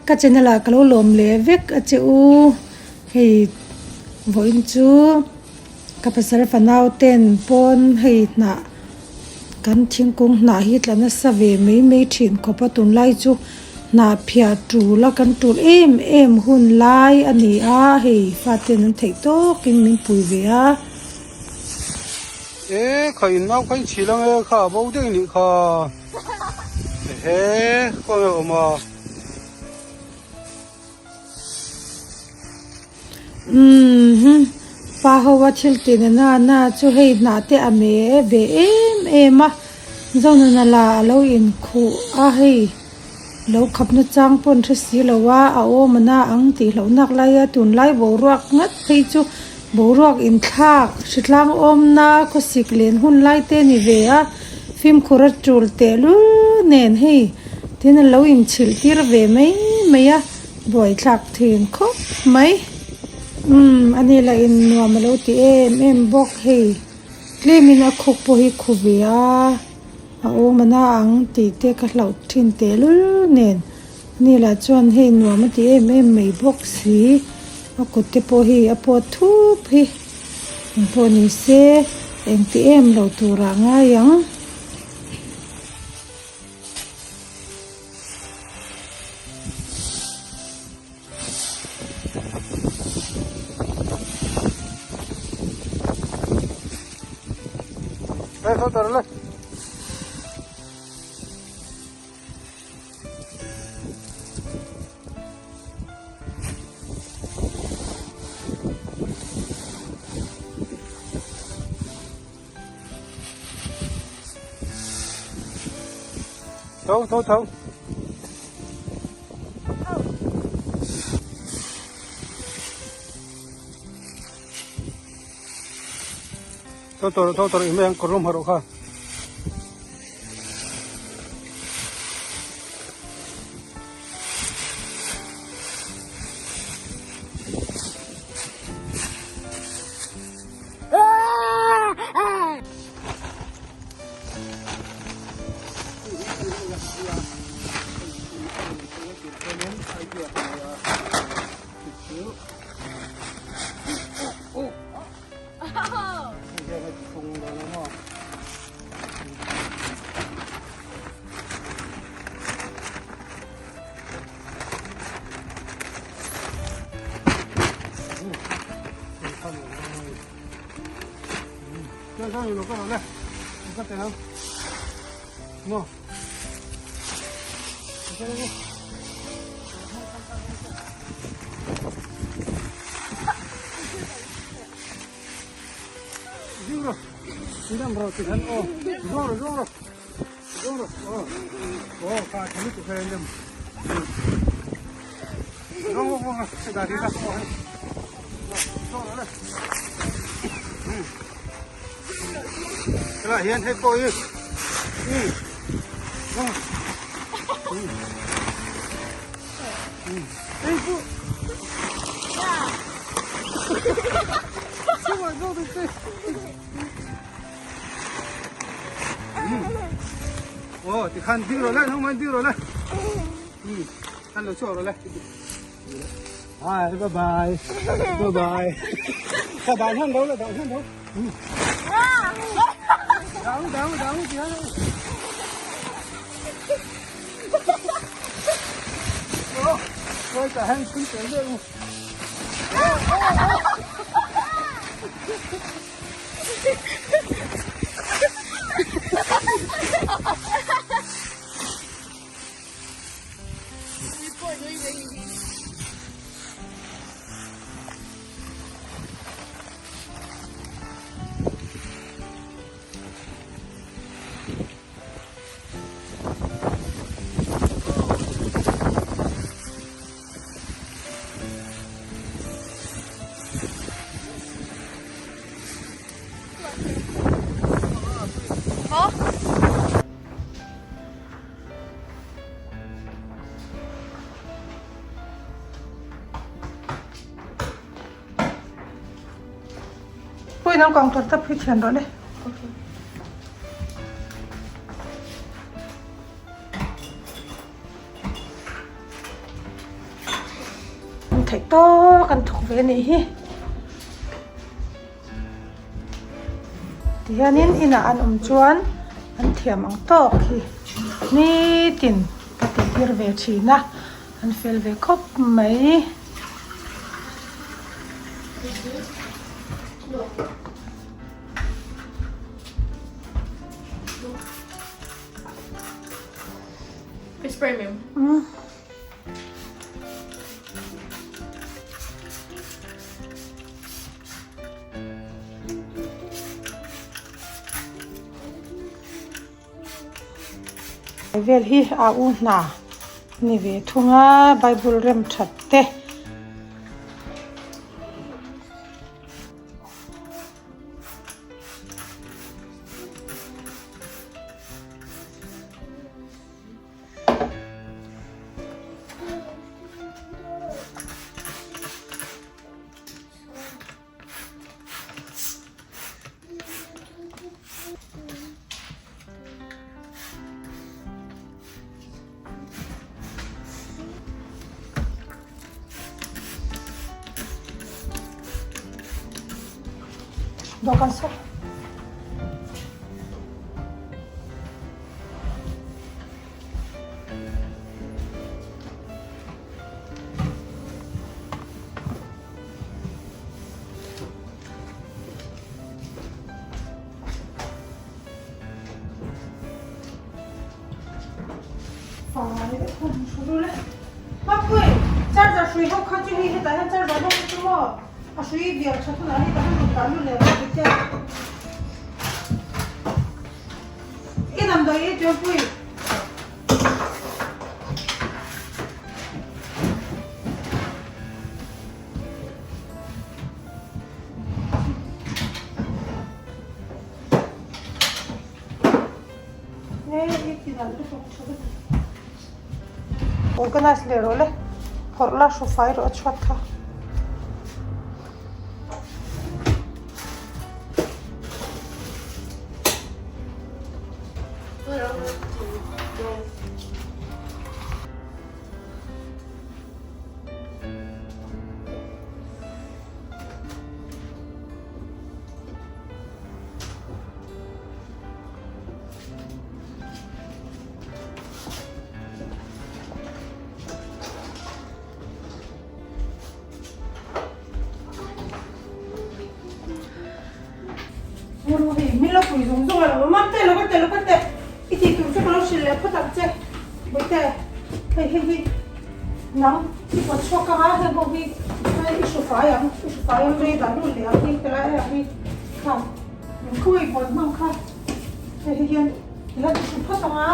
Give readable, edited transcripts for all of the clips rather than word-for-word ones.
Ka channel ah ka lo lawm leh vek a che u. Hei vawiin chu ka pasal fanau ten pawn hei hnah kan thingkung hnah hi tla nasa ve mai mai thin khawp a tunlai chu hnah phiah tul a kan tul em em hun lai a ni a hei faten an theih tawkin min pui ve a. E kha in nau kha in chhil ang e kha a bo daih nih kha ehe khaw nge awm a. Umm pa ho a thil tih na na na chu hei hnah te a me ve em em a Zonuna la a lo inkhuh a hei lo khap na chang pawn hre si lo a a awm a na ang tih hlauh nak lai a tunlai boruak ngat phei chu boruak inthlak hritlang awmna khawsik len hun lai te a ni ve a fimkhur a tul tehlul nen hei tin a lo inchhilh tir ve mai mai a. Buaithlak thin khawp mai. Umm a ni lah in nuam a lo ti em em bawk hei. Tlem in a khuk pawh hi khu ve a, a awm a na ang tih te ka hlauh thin tehlul nen. A ni lah chuan hei nuam a ti em em mai bawk si. A kut te pawh hi a pawt thup hi. Engpawh ni se engti em lo turah ngai ang. Tho tho tho. Tho tawh tho tawh mai ang kawr lawm ha rawh kha. Helai hian hei pawh hi Ồ, thì khăn đi rồi lên, không anh đi rồi lên. Ừ, khăn được chỗ rồi lên. Hi, bye bye. Bye bye. Sao đào hơn đâu là đào hơn đâu. Ừ. Đào, đào, đào, đào. Ôi, cả hàng cũng tới đây. Pui nang kawng tur te phui thian rawh le. An theih tawk an thawk ve a nih hi. Tihianin inah an awm chuan an thiam ang tawk hi nitin ka tih tir ve thin a an fel ve khawp mai. Vel hi a u hna ni ve thung a bible rem that te. Dawhkan saw. Charger hrui ho kha chu hei hetah hian charger ho kha chu maw a hrui vial tha hunah hetah hian rawn dah lut leh rawh tih te i damdawi ei tuipui. Organize leh rawh le phawrh la hru fai rawh a chhuat kha. Min lo pui zung zung a lo mam te lo ka te lo ka te i tih tur chu ka lo hrilh leh phawt ang che Bawihte hei hei hi nang i pawt chhuak ang a heng ho hi hei i hru fai ang i hru fai ang rei dah lut leh ang hi helai ah hi kha min khawi pawt hmang kha hei hei hian i la hru phawt ang a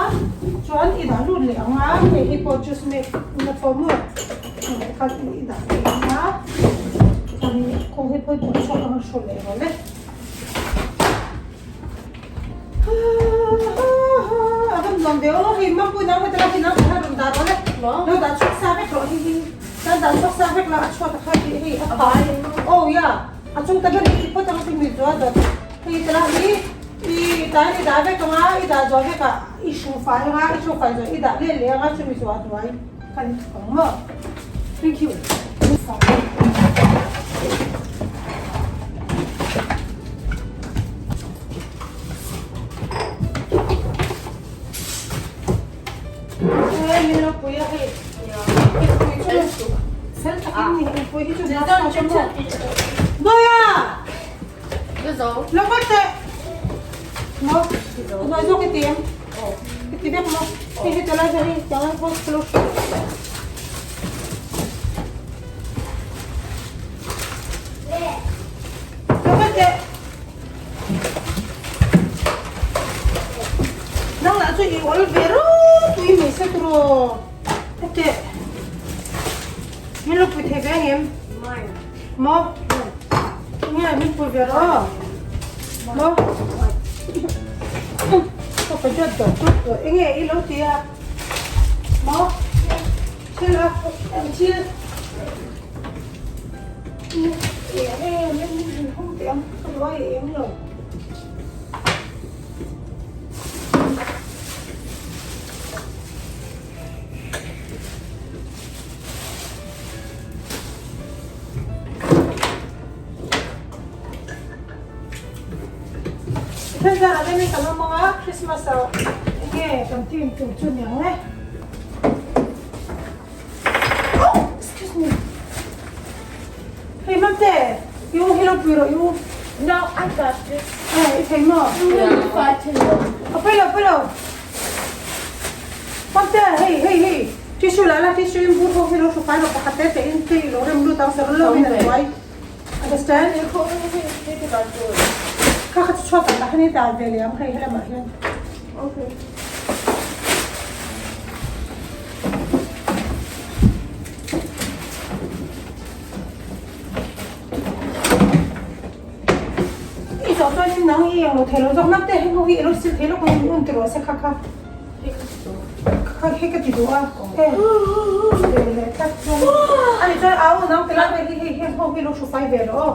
chuan i dah lut leh ang a hei hei pawh juice make na pawh maw kha i dah leh ang a chuanin khaw hi pawh i pawt chhuak ang a hru leh rawh le. A van nuam ve aw hei mapui nau heta hi nau kha rawn dah rawh le lo dah chhuak sa vek rawh hei hi chuan dah chhuak sa vek la a chhuat a kha hi hei a fai oh ya a chung ta ber hi phawt ang chu mi zual dawt hei tala hi i tlai i dah vek anga i dah zual vek ah i hru fai anga i hru fai zawh i dah leh leh anga chu mi zual duai kan ang maw thank you. Nang lah chu i awl ve ropui mai se turaw heti min lo pui thei ve angem maw nge min pui ve rawh maw ka pa jot dawt dawt tawh enge i lo ti a maw thil a thil Pathian zarah deuhin kan awm ang a, Christmas ah enge kan team tur chu niang e. Oh, excuse me. Hei Mamte, i u hi lo pui rawh i u. No, I got this. Eh, i thei maw? A pawi lo, pawi lo. Mamte, hei, hei, hei. Tissue la la, tissue in bur ho hi lo hru fai rawh pakhat te te in te i lo rem lut ang, sarul lo in an buai. Understand? Kha kha chu chhuat ah tah hian i dah ve leh ang hei helamah hian. Okay. I zawh chuan in nang i englo thei lo zawk nang te heng ho hi i lo sil thei lawk ang un ti rawh se kha kha. Kha hei ka ti duh a e ve leh tlat chuan ani chuan au nang ti lai vel hi hei heng ho hi lo hru fai ve rawh aw.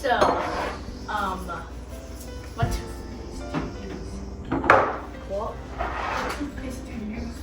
So, um, what toothpaste do you use? What? What toothpaste do you use?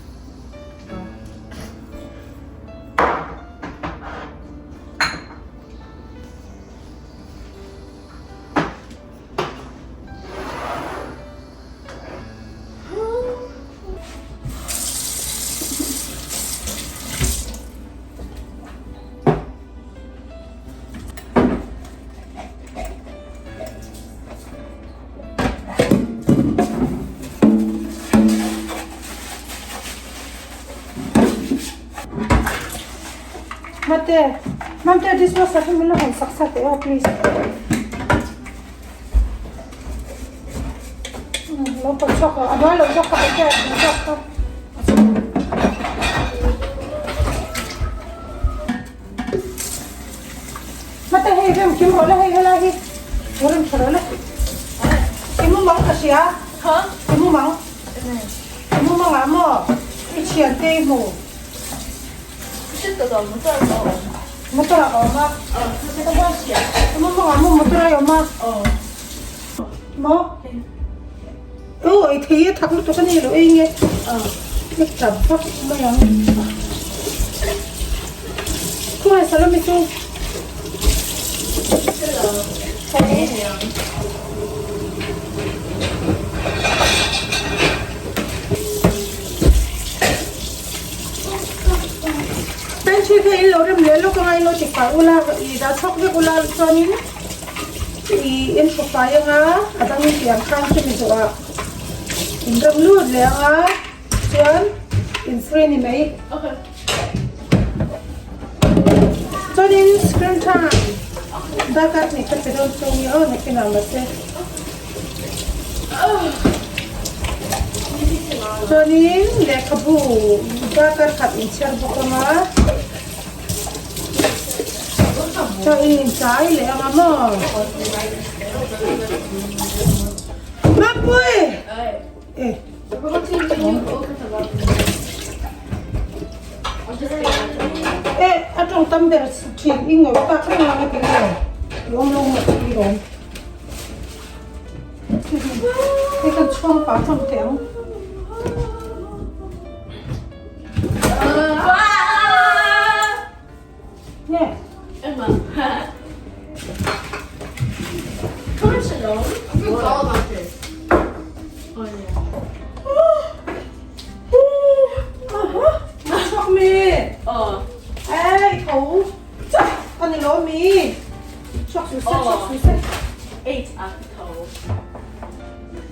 Mate, Mamte dishwasher hi min lo hawn sak sak teh aw please. Lo pawt chhuak lo, a hnuai lo zawk kha pawt a chung zawk kha. Mate hei rem kim rawh le hei helai hi lo rem tha rawh le. I mumang ka hria. I mumang. I mumang ah maw i thiante i hmu. Motor ah a awm a. I mumang ah maw motor ah i awm a. Maw? Aw ei thei e thak lutuk a ni lo ei nge. I tap vak mai ang. Khawngaih salami chu. Pantry kha in lo rem leh lawk anga in lo ti fai ula i dah chhawk vek ula chuanin i in hru fai anga a dang in tih ang khan chumi zawhah in rem lut leh anga chuan in free ni mai. Chuanin screen time darkar hnih ka pe dawn chu nge aw nakinah mahse. Chuanin lehkhabu darkar khat inchhiar bawk ang a, chuan in inchai leh ang a maw? Mapui! E. E, a tawng tam ber thin i ngawih tak reng ang a ti nge? I awm lo ngawt i rawm. Hei kan chhuang pah hlawm teh ang. Nge? Chhuak mi. Ei tho. Chak ani lo mi. Chhuak su se, chhuak su se. 8 after.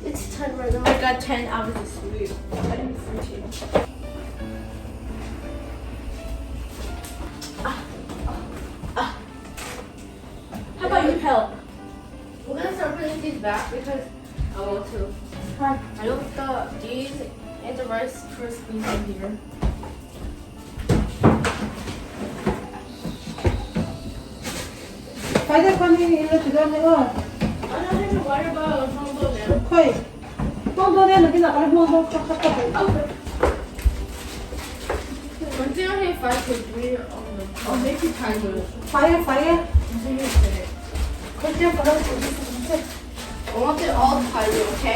It's 10 right now. I got 10 hours of sleep. I didn't sleep. Ah, ah, How about you help? We're gonna start putting these back because I want to. Hi. I don't the these and the rice krispies in here. Pai deuh khan in la ti dawn ni aw. Khawi hmang dawn e nakinah ka la hmang dawn kha kha ka duh. Fai e fai e. Khawi tlem ka lo duh hi ka che.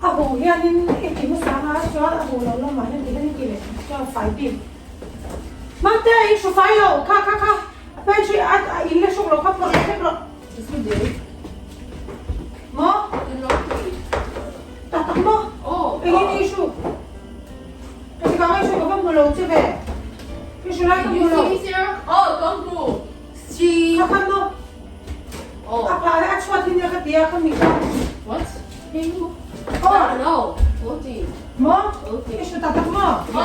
A huh hianin i ti hmasa anga chuan a huh lo lamah hian ti hian i ti leh chuan fai bik. Mate i hru fai lo kha kha kha a pantry a a in le hruk lo kha phawrh leh vek rawh. Maw? Tak tak maw? Engin i hru? Engvang i hru ka va hmu lo che ve. I hru lai ka hmu lo. Kha kha maw? A phah leh a chhuat hi nia ka ti a kha mi kha. Aw. Maw? I hru tak tak maw? Ka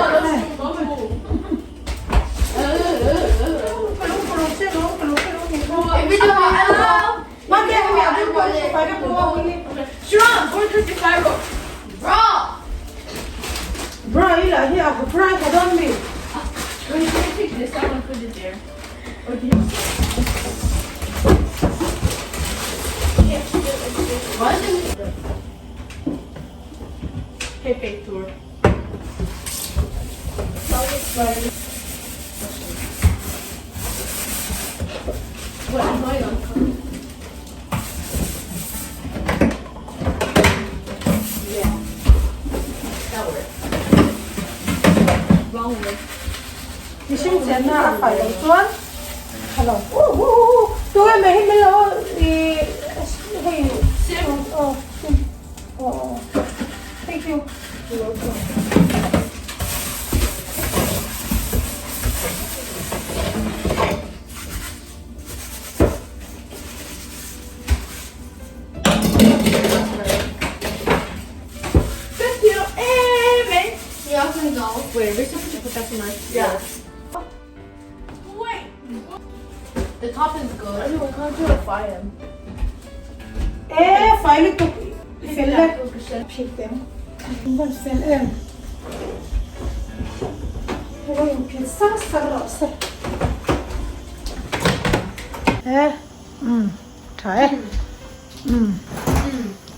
lo hmu lo che lo, ka lo hre lo ni kha. Mate hemi a bul pawh i hru fai vek lo a hei hi. Bra i lah hi a bra i ha dawn mi? Mihring chenna a fai loh chuan tha lo tunge mai hi min lo ih hei aw aw thank you Yeah. Wait. The top is good. E fai lutuk i fel e. Phit teng. Van fel em. Hei lo in phit sar sar rawh se. E umm tha e. Umm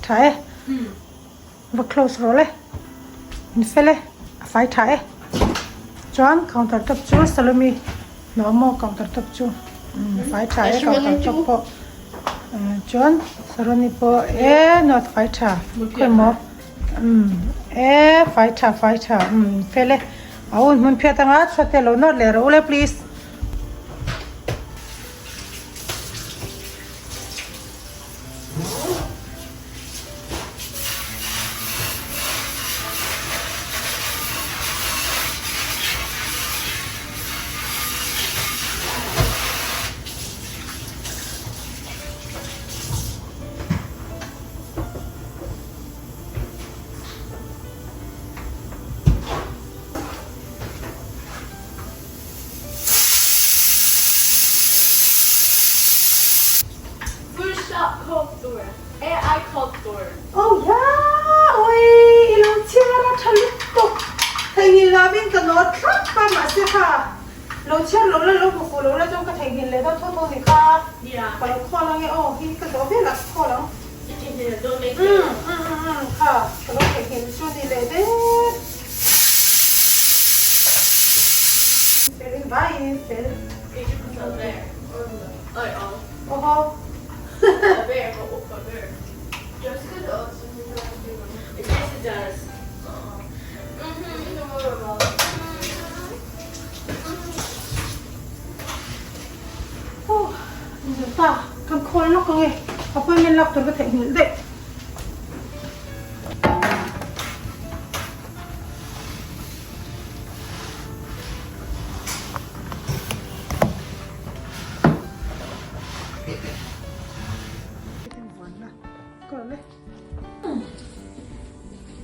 tha e. Va close rawh le. In fel e. A fai tha e. Chuan counter top chu Salome hnawh maw counter top chu a fai tha e counter top pawh chuan Saroni pawh e nawt fai tha khawi maw umm e fai tha fai tha umm fel e a hun hmun phiat anga chhuat te lo nawt leh rawh u le please. Oh yeah! Ui, i lo chhiar a tha lutuk. Theihnghilh lovin ka nawt thlap a, mahse kha lo chhiar lo la, lo hmu fuh lo la chuan ka theihnghilh leh dawn tho tho ni kha. Ka lo call ang e aw, hi ka zawh velah ka call ang. Umm umm umm kha ka lo theihnghilh chu ni leh det. Fel in vaiin fel. Awhaw. Huh, ta, kan khawl lawk ang e. Appointment lak tur ka theihnghilh daih.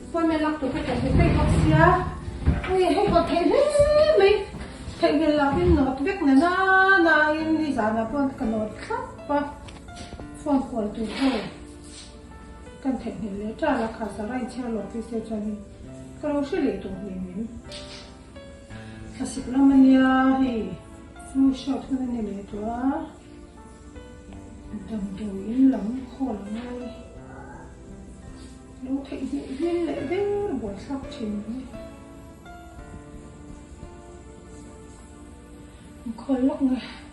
Appointment lak tur ka theihnghilh daih bawk sia. Hei hei haw theih hle mai. Theihnghilh lovin nawt vek na na na in nizanah pawh ka nawt thlap a. Phone call tur ho. Kan theihnghilh leh ṭal a, kha Sarah inchhiar lo phei se chuanin ka lo hre leh tawh hle mai. Thlasik lam a nia hei flu shot hun a ni leh tawh a. Damdawiin lam khawl a ngai. Lo theihnghilh hmel leh der buaithlak thin mai. Khawl lawk nge.